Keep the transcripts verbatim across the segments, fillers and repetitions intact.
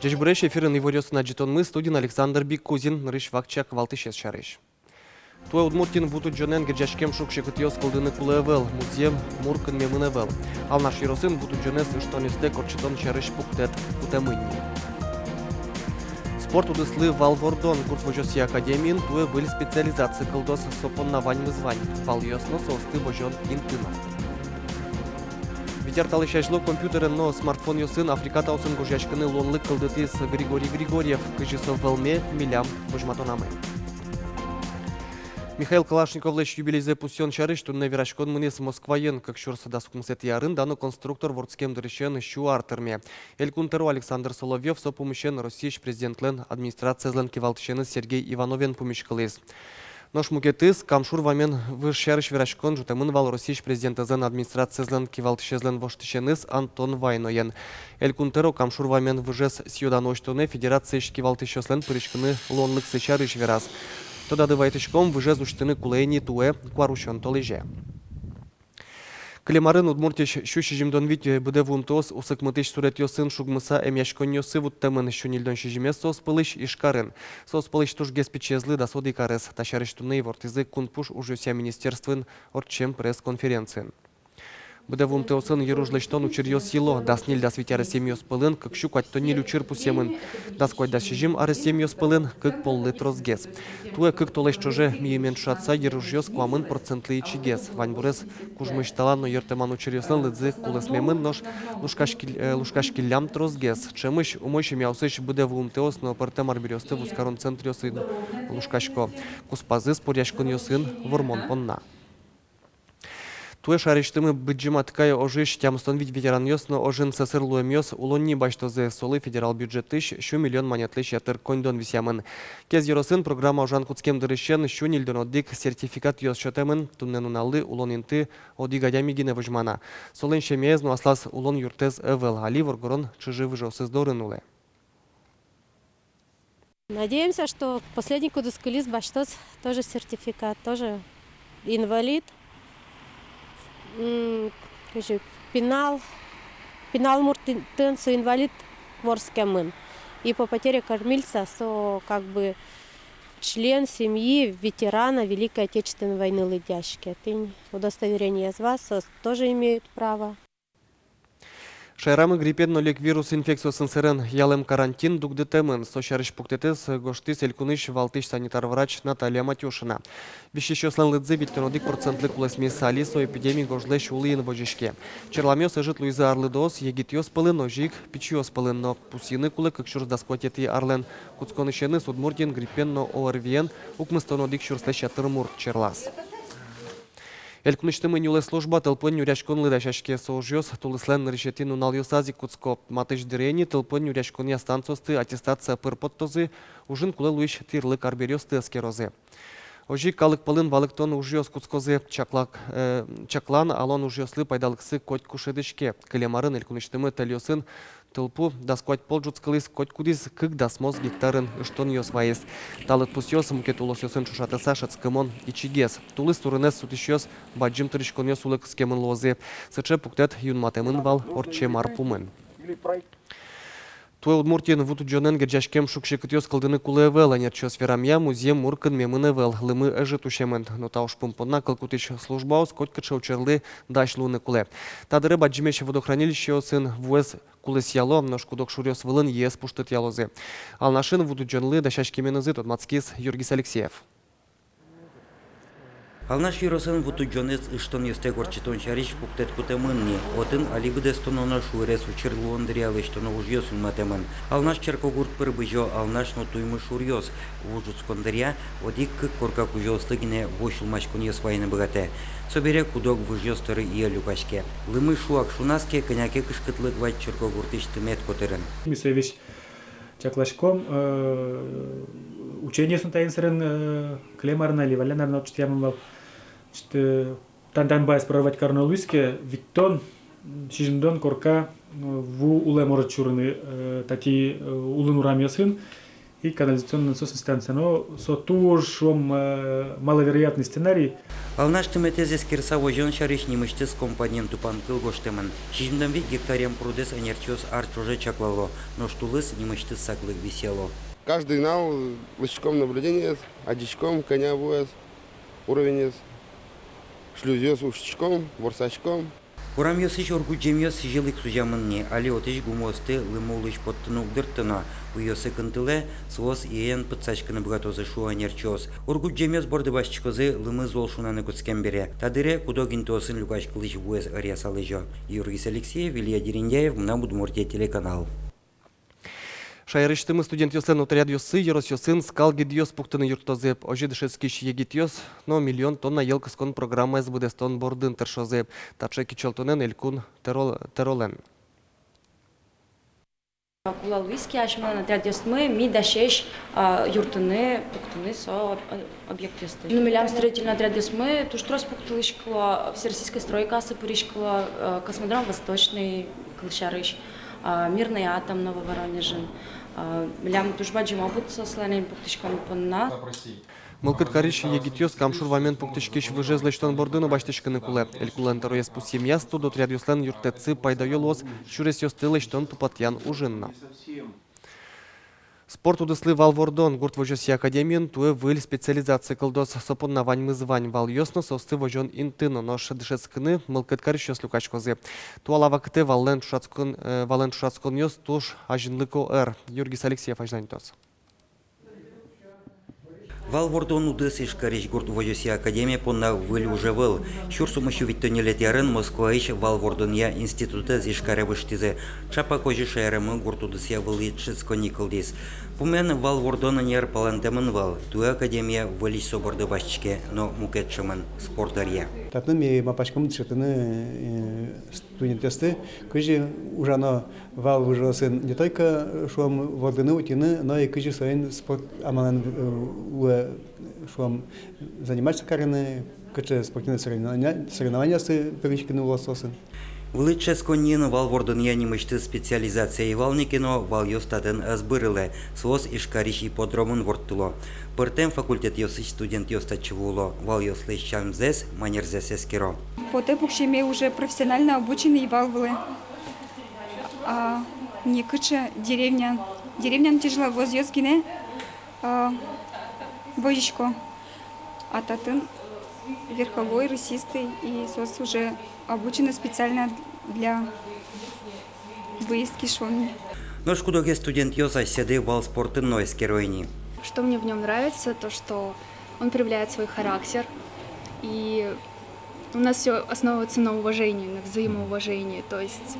Ӟечбуресь! Эфирын иворъёсын адӟытонмы, студиын Александр Бикузин. Нырысь вакчияк валтӥсез сярысь. Туэ Удмуртиын ву тудӟонэн герӟаськем шуг-секытъёс кылдыны кулэ ӧвӧл, музъем мур кынмемын ӧвӧл. Алнаш ёросын ву тудӟонэз ыштонъёстэк ортчытон сярысь пуктэт кутэмын ни. Спорт удыслы вал вордон. Гурт возёсъя академиын туэ выль специализация кылдоз, со понна ваньмыз вань: балъёс но, соосты возён инты но. Вить ар талэсь азьло компьютерен но смартфонъёсын аффрикатаосын гожъяськыны луонлык кылдытӥз Григорий Григорьев. Кызьы со вӧлме, милям возьматонамы. Михаил Калашниковлэсь юбилейзэ пусъён сярысь туннэ вераськон мынӥз Москваын. Кык сюрс дас укмысэтӥ арын дано конструктор вордскем дырысен сю ар тырме. Элькун тӧро Александр Соловьёв со пумысен Россиысь президентлэн администрациезлэн кивалтӥсеныз Сергей Ивановен пумиськылӥз. Нош мукетыз Кам шур вамен выж сярысь вераськон ӝутэмын вал Россиысь президентэзлэн администрациезлэн кивалтӥсезлэн воштӥсеныз Антон Вайноен. Элькун тӧро Кам шур вамен выжез сӥё-дано усьтонэ федерациысь кивалтӥсьёслэн пыриськыны луонлыксы сярысь вераз. Тодады вайытӥськом, выжез усьтыны кулэ ини туэ, куарусён толэзе. Кылем арын Удмуртиысь сю сизьымдон вить быдэ вуымтэос усыкмытӥсь суретъёсын шугмыса эмъяськонниосы вуттэмын. Сю ньыльдон сизьымез соос пӧлысь Ижкарын. Соос пӧлысь тужгес пичиезлы дас одӥг арес. Та сярысь туннэ ивортӥзы кун пуш ужъёсъя министерствоын ортчем пресс-конференциын. Быдэ вуымтэосын йыружлэсьтон учыръёс йыло. Дас ньыль-дас вить аресъемъёс пӧлын кык сю куатьтон ньыль учыр пусъемын. Дас куать-дас сизьым аресъемъёс пӧлын кык поллы тросгес. Туэ кык толэзь ӵоже мийымен ӵошатыса йыружъёс куамын процентлы ичигес. Ваньбурез кужмысь талан но йыртэман учыръёслэн лыдзы кулэсмемын, нош лушкаськил-, э, лушкаськиллям тросгес. Ӵемысь умой семьяосысь быдэ вуымтэос но пӧртэм арбериосты вузкарон центръёсын лушкасько. Куспазы споръяськонъёсын вормон понна. Туэ шаерысьтымы Быдӟым Аткай ожысь тямыстон вить ветеранъёс но ожын сӧсыр луэмъёс улонни басьтозы. Солы федерал бюджетысь сю миллион манетлэсь ятыр коньдон висъямын. Кез ёросын программа ужан кутскем дырысен сю ньыльдон одӥг сертификатъёс сётэмын. Туннэ нуналлы улон инты одӥг адями гинэ возьмана. Солэн семьяез но аслаз улон юртэз ӧвӧл, али воргорон чыжы-выжыосыз дорын улэ. Надеемся, что последний, кудӥз кылиз, басьтоз тоже сертификат, тоже инвалид. М, кызьы, пинал, пинал муртын со инвалид вордскемын. И по потере кормильца со как бы член семьи ветерана Великой Отечественной войны лыдъяське. Тӥни удостоверениез вал, соос тоже имеют право. Шаерамы гриппен но лек вирус инфекциосын сэрен ялэм карантин дугдытэмын. Со сярысь пуктэтэз гожтӥз элькунысь валтӥсь санитар врач Наталья Матюшина. Висисьёслэн лыдзы витьтон одӥг процентлы кулэсмиз. Али со эпидеми гожлэсь улӥын возиське. Черламъёс ӧжыт луизы арлыдоос егитъёс пӧлын, озьы ик пичиос пӧлын но. Пусйыны кулэ, кык сюрс дас куатетӥ арлэн кутсконысеныз Удмуртиын гриппен но ОРВИен укмыстон одӥг сюрслэсь ятыр мурт черлаз. Элькунысьтымы нюлэс служба тылпуэн нюръяськонлы дасяське. Со ужъёс тулыслэн нырысетӥ нуналъёсаз ик кутско. Матысь дыре ини тылпуэн нюръяськонъя станциосты аттестация пыр поттозы, ужын кулэ луись тӥрлык арбериосты эскерозы. Озьы ик калык пӧлын валэктон ужъёс кутскозы. Чаклак-, э, чаклан-алон ужъёслы пайдалыксы котьку шӧдӥське. Кылем арын элькунысьтымы тэльёсын тылпу дас куать пол ӝутскылӥз, котькудӥз кык дасмос гектарын ыштонъёс вайиз. Та лыдпусъёс мукет улосъёсын ӵошатыса шӧдскымон ичигес. Тулыс турынэз сутӥсьёс бадӟым тыриськонъёс улэ кыскемын луозы. Сыӵе пуктэт юнматэмын вал ортчем ар пумын. Туэ Удмуртиын ву тудӟонэн герӟаськем шуг-секытъёс кылдыны кулэ ӧвӧл. Ӧнерчиос верамъя, музъем мур кынмемын ӧвӧл, лымы ӧжыт усемын. Но та ужпум понна кыл кутӥсь службаос котькыӵе учырлы дась луыны кулэ. Та дыре бадӟымесь водохранилищеосын вуэз кулэсъяло, нош куд-ог шуръёс вылын йӧэз пуштытъялозы. Алнашын ву тудӟонлы дасяськеменызы тодматскиз Юргис Алексеев. Алнаш ёросын ву тудӟонэз ыштонъёстэк ортчытон сярысь пуктэт кутэмын ни. Отын али быдэстоно но шуэрес учыр луон дыръя лэсьтоно ужъёс юнматэмын. Алнаш черкогурт пыр бызё Алнаш но Туймыж шуръёс. Ву ӝутскон дыръя одӥг-кык корка кузёослы гинэ ву сюлмаськонъёс вайыны быгатэ. Собере куд-ог выжъёс доры йӧ люкаське. Лымы шуак шуназ ке, кӧня ке кышкытлык вань черкогуртысь тымет котырын. Ми сое весь чакласьком, э, учениосын таин сэрен, э, кылем арын али, валлян арын ортчытъямын вал. Значит, э, тан-, тан баез прорвать кароно луиз ке, витьтон, сизьымдон корка, э, ву улэм ортчытыны, э, татӥ, э, улын урамъёсын. И канализационной насосной станция, но со туж, шуом, э, маловероятный сценарий. Алнаш тыметэз эскерыса, возён сярысь нимысьтыз компаниен тупанкыл гожтэмын. Сизьымдон вить гектаръем прудэз ӧнерчиос ар ӵоже чаклало, нош тулыс нимысьтыз саклык висъяло. Каждый нал лэсьтӥськом наблюдениез, адӟиськом кӧня вуэз, уровенез, шлюзъёс усьтӥськом, ворсаськом. Урамъёсысь ор гудӟемъёс сӥзьыл ик сузямын ни, али отысь гумыосты лымы улысь поттыны уг дырто но, уйёсы кынтылэ, соос иэн пытсаськыны быгатозы, шуо ӧнерчиос. Ор гудӟемъёс борды басьтӥськозы, лымы зол шунаны кутскем бере. Та дыре кудог интыосын люкаськылӥсь вуэз ӧръяса лэзё. Юргис Алексеев, Илья Дерендяев, «Мынам Удмуртие» телеканал. Шаерысьтымы студентъёслэн отрядъёссы ёросъёсын скал гидъёс пуктыны юрттозы. Озьы дышетскись егитъёс но миллион тонна йӧл кыскон программаез быдэстон бордын тыршозы. Таӵе кичӧлтонэн элькун тӧрол-, тӧролэн. Кулэ луиз ке, асьмелэн отрядъёсмы ми дасесь, а, юрттыны, пуктыны со, а, объектъёсты. Ну, милям строительный отрядъёсмы туж трос пуктылӥськыло, всероссийской стройкаосы пыриськыло, э, космодром Восточный, кылсярысь, а, Мирный атом Нововоронежын. А, милям туж бадӟым опыт соослэн пуктӥськон понна. Мылкыд карись егитъёс Кам шур вамен пуктӥськись выжез лэсьтон борды но басьтӥськыны кулэ. Элькунлэн тӧроез пусъемъя, студотрядъёслэн юрттэтсы пайдаё луоз сюресъёсты лэсьтон-тупатъян ужын но. Спорт удыслы вал вордон. Гурт возёсъя академиын туэ выль специализация кылдоз. Со понна ваньмыз вань: валъёс но, соосты возён инты но. Нош дышетскыны мылкыд карисьёс люкаськозы. Туала вакытэ валэн ӵошатскон-, э, валэн ӵошатсконъёс туж азинлыко ӧр. Юргис Алексеев азьланьтоз. Вал вордон удыс Ижкарысь гурт возёсъя академия понна выль уж ӧвӧл. Сюрс укмыс сю витьтон ньылетӥ арын Москваысь вал вордонъя институтэз Ижкаре воштӥзы. Ӵапак озьы шаерамы гурт удысъя вылӥ дышетсконни кылдӥз. Пумен вал вордон ӧнер палэнтэмын вал. Туэ академия выльысь со борды басьтӥське, но мукет сямын, спорт ӧръя. Татын ми малпаськом дышетыны, э, студентъёсты, кызьы ужано вал выжыосын, не только, э, шуом, вордыны, утьыны, но и кызьы соин спорт амалэн, э, луэ, шуом, заниматься карыны, кыӵе спортивной соревнования-, соревнованиосы пыриськыны луоз соосын. Вылӥ дышетсконниын вал вордонъя нимысьтыз специализация ӧй вал ни ке но, валъёс татын ӧз бырылэ, соос Ижкарысь ипподромын ворттыло. Пӧртэм факультетъёсысь студентъёс татчы вуыло, валъёслэсь сямзэс, манерзэс эскеро. Потэ пуксеме уже профессионально обученный вал вылэ. А, не кыӵе деревня. Деревняын тяжеловозъёс гинэ, а, возисько. А татын верховой, рысистый, и соос уже обучены специально для выездки, шуом. Нош куд-огез студентъёс асьсэды вал спортын но эскеро ини. Что мне в нём нравится, то что он проявляет свой характер, и у нас всё основывается на уважении, на взаимоуважении. То есть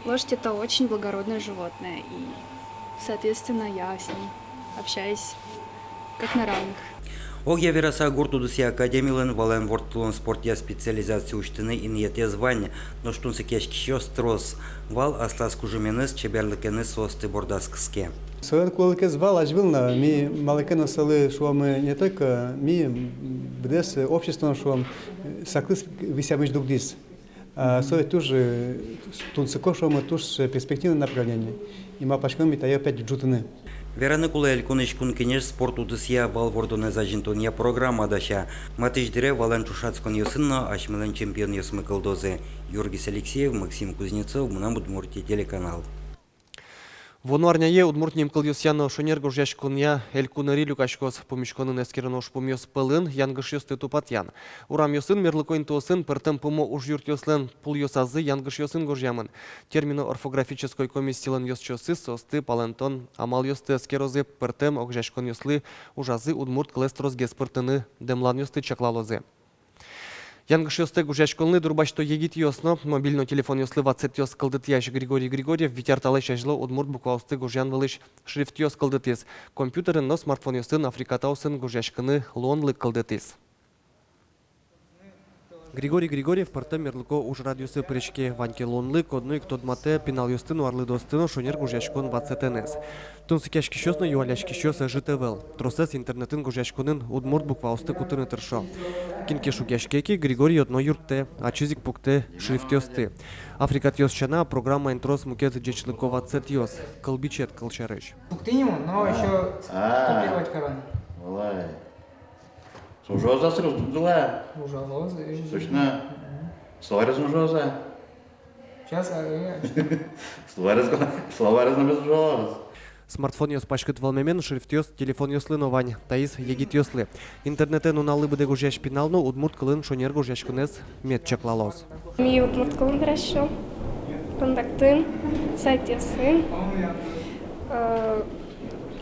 лошадь — это очень благородное животное, и, соответственно, я с ней общаюсь как на равных. Огъя вераса, гурт удысъя академилэн валэн ворттылон спортъя специализация усьтыны инъетэз вань, нош тунсыкъяськисьёс трос. Вал аслаз кужыменыз, чеберлыкеныз соосты бордаз кыске. Солэн кулэлыкез вал азьвыл но, ми малы ке но солы, шуом, не только ми, быдэс общество но, шуом, саклык висъямысь дугдӥз. А, со ведь туж, э, тунсыко, шуом, туж перспективное направление. И малпаськом ми тае опять ӝутыны. Вераны кулэ, Элькунысь Кун Кенеш спорт удысъя вал вордонэз азинтонъя программа дася. Матысь дыре валэн ӵошатсконъёсын но асьмелэн чемпионъёсмы кылдозы. Юргис Алексеев, Максим Кузнецов, «Мынам Удмуртие» телеканал. Вуоно арняе удмурт нимкылъёсъя но шонер гожъяськонъя элькун ӧри люкаськоз. Пумиськонын эскероно ужпумъёс пӧлын янгышъёсты тупатъян. Урамъёсын, мерлыко интыосын, пӧртэм пумо ужъюртъёслэн пулъёсазы янгышъёсын гожъямын. Термино-орфографической комиссилэн ёзчиосыз соосты палэнтон амалъёсты эскерозы, пӧртэм огазеяськонъёслы ужазы удмурт кылэз тросгес пыртыны дэмланъёсты чаклалозы. Янгышъёстэк гожъяськонлы дурбасьто егитъёс но. Мобильной телефонъёслы ватсэтъёс кылдытъясь Григорий Григорьев вить ар талэсь азьло удмурт букваосты гожъян вылысь шрифтъёс кылдытӥз. Компьютерын но смартфонъёсын африкатаосын гожъяськыны луонлык кылдытӥз. Григорий Григорьев пӧртэм мерлыко ужрадъёсы пыриське. Вань ке луонлык, одно ик тодматэ пиналъёсты но арлыдоосты но шонер гожъяськон ватсэтэныз. Тунсыкъяськисьёс но юалляськисьёс ӧжыт ӧвӧл. Тросэз интернетын гожъяськонын удмурт букваосты кутыны тыршо. Кин ке шугъяське ке, Григорий одно юрттэ, ачиз ик пуктэ шрифтъёсты. Африкатъёс сяна, программаын трос мукет ӟечлыко ватсэтъёс, кылбичет, кылсярысь. Пуктӥ нимо, но ещё копировать кароно. Валай. Со ужалоз-а сразу, дыла? Ужалоз, э. Точно? Мгм. Словарез но ужалоз-а? Сейчас, а, э, а чё? Словарез, словарез но ужалоз. Смартфонъёс паськыт вӧлмемен шрифтъёс телефонъёслы но вань, таиз егитъёслы. Интернетэ нуналлы быдэ гожъясь пинал но удмурт кылын шонер гожъяськонэз мед чаклалоз. Ми удмурт кылын вераськом, Контактын, сайтъёсын. Э,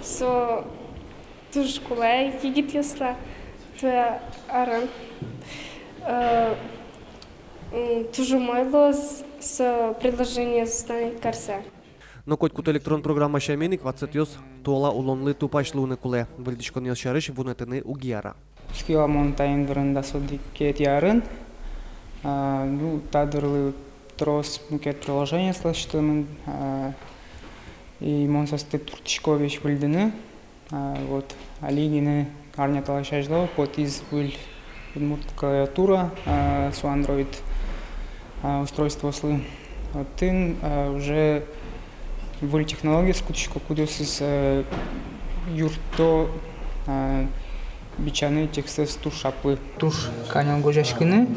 со туж кулэ егитъёслы туэ арын. Э, м, туж умой луоз со приложениез тани карыса. Но котькуд электрон программа сямен ик ватсэтъёс туала улонлы тупась луыны кулэ. Выльдӥськонъёс сярысь вунэтыны уг яра. Кутскисько мон таин дырын дас одӥгетӥ арын. А, ну, та дырлы трос мукет приложениос лэсьтэмын, а, и мон соосты турттӥсько весь выльдыны. А, вот, али гинэ арня талэсь азьло потӥз выль удмурт клавиатура, а, со Android, а, устройствоослы. Отын, а, уже выль технологиос кутӥсько, кудъёсыз, э, юртто, э, бичаны текстэз туж шаплы. Туж каньыл гожъяськыны,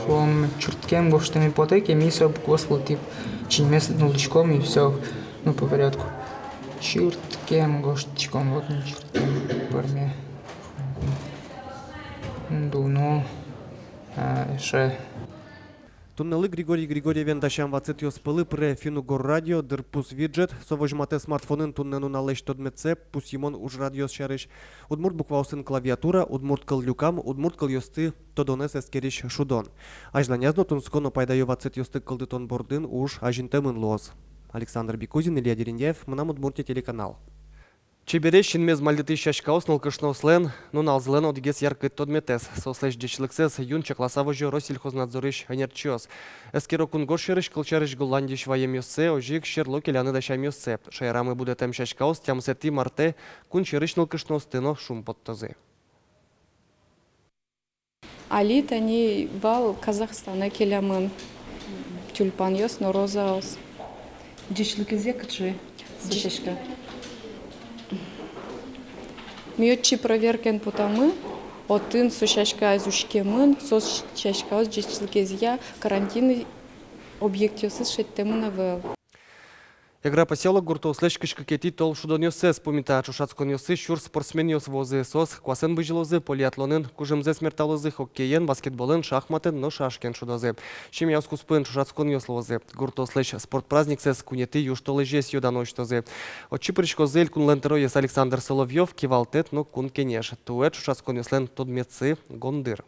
шуом, чырткем гожтыны потэ ке, ми со букваос вылтӥ чиньмес нуллӥськом и всё, ну, по порядку. Чырткем гожтӥськом, вот, ну, чырткем пӧрме. Дуно, э, эше. Туннэлы Григорий Григорьевен дасям ватсэтъёс пӧлы пыре финн-угор радио, дырпус виджет, со возьматэ смартфонын туннэ нуналлэсь тодметсэ, пусйымон ужрадъёс сярысь, удмурт букваосын клавиатура, удмурт кыллюкам, удмурт кылъёсты тодонэз эскерись шудон. Азьланяз но тунсыко но пайдаё ватсэтъёсты кылдытон бордын уж азинтэмын луоз. Александр Бекузин, Илья Дерендяев, «Мынам Удмуртие» телеканал. Чебересь, синмез мальдытӥсь сяськаос нылкышноослэн нуналзылэн одӥгез яркыт тодметэз. Соослэсь ӟечлыксэс юн чакласа возё Россельхознадзорысь ӧнерчиос. Эскеро кунгож сьӧрысь, кылсярысь, Голландиысь ваемъёссэ, озьы ик сьӧрло келяны дасямъёссэ. Шаерамы будэтэм сяськаос тямысэтӥ мартэ кун сьӧрысь нылкышноосты но шумпоттозы. Али тани вал Казахстанэ келямын тюльпанъёс но розаос. Ӟечлыкезъя кыӵе со сяська? Ми отчы проверкаен потамы, отын со сяськаез учкемын, со сяськаос ӟечлыкезъя карантин объектъёсыз шедьтэмын ӧвӧл. Эгра посёлок гуртоослэсь кызь кыкетӥ толшудонъёссэс пумита. Ӵошатсконъёсы сюрс спортсменъёс вуозы. Соос куасэн бызьылозы, полиатлонын кужымзэс мерталозы, хоккеен, баскетболын, шахматэн но шашкаен шудозы. Семьяос куспын ӵошатсконъёс луозы. Гуртоослэсь спорт праздниксэс куинетӥ южтолэзез ёдано усьтозы. Отчы пыриськозы Элькунлэн тӧроез Александр Соловьёв, кивалтэт но Кун Кенеш. Туэ ӵошатсконъёслэн тодметсы — гондыр.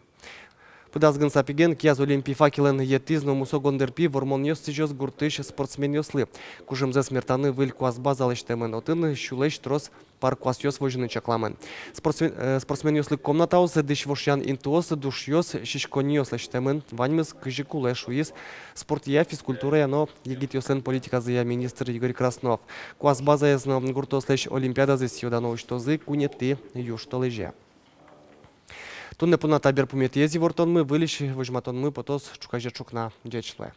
Пыдаз гын сапиген, кияз олимпи факелэн йӧтӥз но мусо гондырпи вормонъёс сӥзёз гуртысь спортсменъёслы. Кужымзэс мертаны выль куас база лэсьтэмын, отын сюлэсь трос пар куасъёс возьыны чакламын. Спортсмен-, э, спортсменъёслы комнатаос, дӥсь вошъян интыос, душъёс, сиськонниос лэсьтэмын. Ваньмыз кызьы кулэ, шуиз спортъя, физкультурая но егитъёслэн политиказыя министр Игорь Краснов. Куас базаез но гуртоослэсь олимпиадазэс ёдано усьтозы куинетӥ южтолэзе. Туннэ понна та берпуметӥез ивортонмы, выльысь возьматонмы потоз ӵуказе ӵукна. Ӟеч луэ.